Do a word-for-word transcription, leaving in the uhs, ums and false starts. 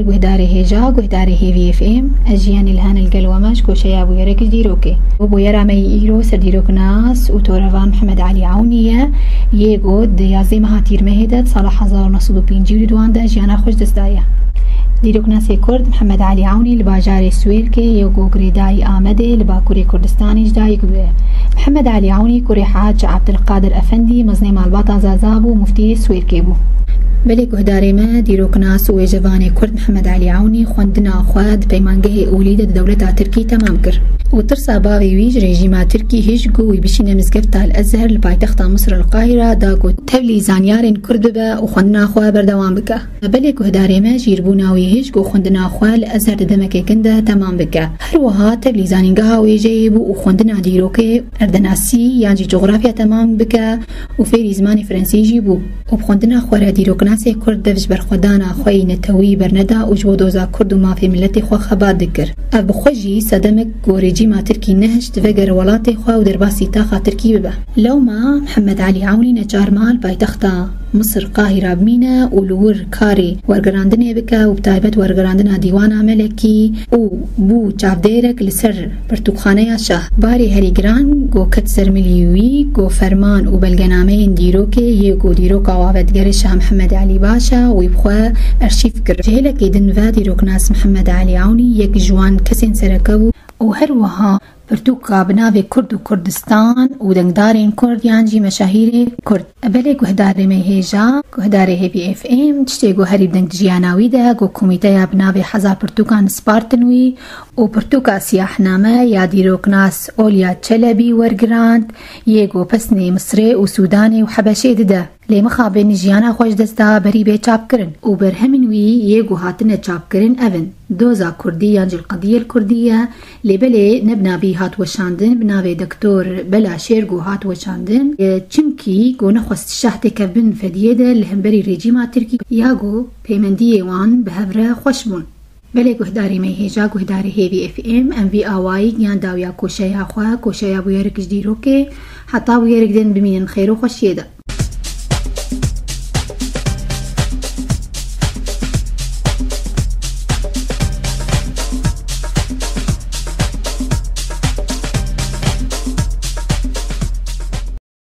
Guhdarê hêja, guhdarê Hêvî F M, ez Jiyanî li hene li gel we me ji koşeya bûyerek ji dîrokê. Bûyera me yî îro ser dîroknas û torevan Mihemed Elî Ewnî ye, yê ku di yazdeh meha Tîrmehê de di sala hezar û neh sed û pêncî û duan de jiyana xwe ji dest daye. Dîroknasê Kurd Mihemed Elî Ewnî li bajarê Swêrkê yê ku girêdayî Amedê li Bakurê Kurdistanê ji dayik bûye. Mihemed Elî Ewnî kurê Hac Ebdilqadir Efendî, mezinê malbata Zaza bû, muftiyê Swêrkê bû. Belê guhdarê me, dîroknas û wêjevanê Kurd Mihemed Elî Ewnî xwendina xwe di peymangehê Olî de di dewleta Tirkî temam kir û tirsa bavê wî ji rejîma Tirkî hişt ku wî bişîne mizgefta El Ezher li paytexta Misir El Qahira da ku tevlî zanyarên Kurd bibe û xwendina xwe berdewam bike. Belê guhdarê me, jîrbûna wî hişt ku xwendina xwe li Ezher di demekê kin de temam bike. Her wiha tevlî zanîngeha wêjeyê bû û xwendina dîrokê, erdnasî yan jî cografya temam bike û fêrî zimanê Frensî jî bû û bi xwendina xwe re dîroknasê Kurd dev ji berxwedana xwe yî netewî berneda û ji bo doza Kurd û mafê miletê xwe xebat dikir. Ev bi xwe jî sedemek ku rejîma Tirkî nehişt vegere welatê xwe û derbasî taxa Tirkî bibe. Lewma Mihemed Elî Ewnî neçar ma li paytexta Misir Qahîra bimîne û li wir karê wergerandinê bike û bi taybet wergerandina dîwana Melekî û bû çavdêrek li ser pirtûkxaneya şah. Barê herî giran ku ket ser milî wî ku ferman û belgenameyên dîrokê yê ku dîroka wavetgerê Şah Mihemed Elî Başa wî bi xwe erşîv kir. Ji hêlekê din ve dîroknas Mihemed Elî Ewnî yek ji wan kesên sereke bû û her wiha pirtûka bi navê Kurd û Kurdistan û dengdarên Kurd yan jî meşahîrê Kurd. Belê guhdarê me hêja, guhdarê Hêvî F M, tiştê ku herî bi deng di jiyana wî de, ku komîteya bi navê Hezar Pirtûkan spartin wî û pirtûka Siyahname ya dîroknas Olya Çelebî wergirand, yê ku pesnê Misrê û Sûdanê û Hebeşê dide. Lê mixabin jiyana xwe ji dest da berî bê çapkirin û berhemên wî yê ku hatine çapkirin ev in: Doza Kurdî yan jî El Qedîyel Kurdî ye, lê belê ne bi navî hat weşandin, bi navê Doktor Bela Şêrgo hat weşandin, e, çimkî ku nexwest şah têkevbin fediyê de li hemberî rejîma Tirkî ya ku peymendiyê wan bi hev re xweş bûn. Belê guhdarê me hêja, guhdarê Hêvî F M, em vî awayî giyan dawiya koşeya xwe, koşeya bûyerik ji dîrokê, heta bûyerik din bimînin xêr û xweşiyê de.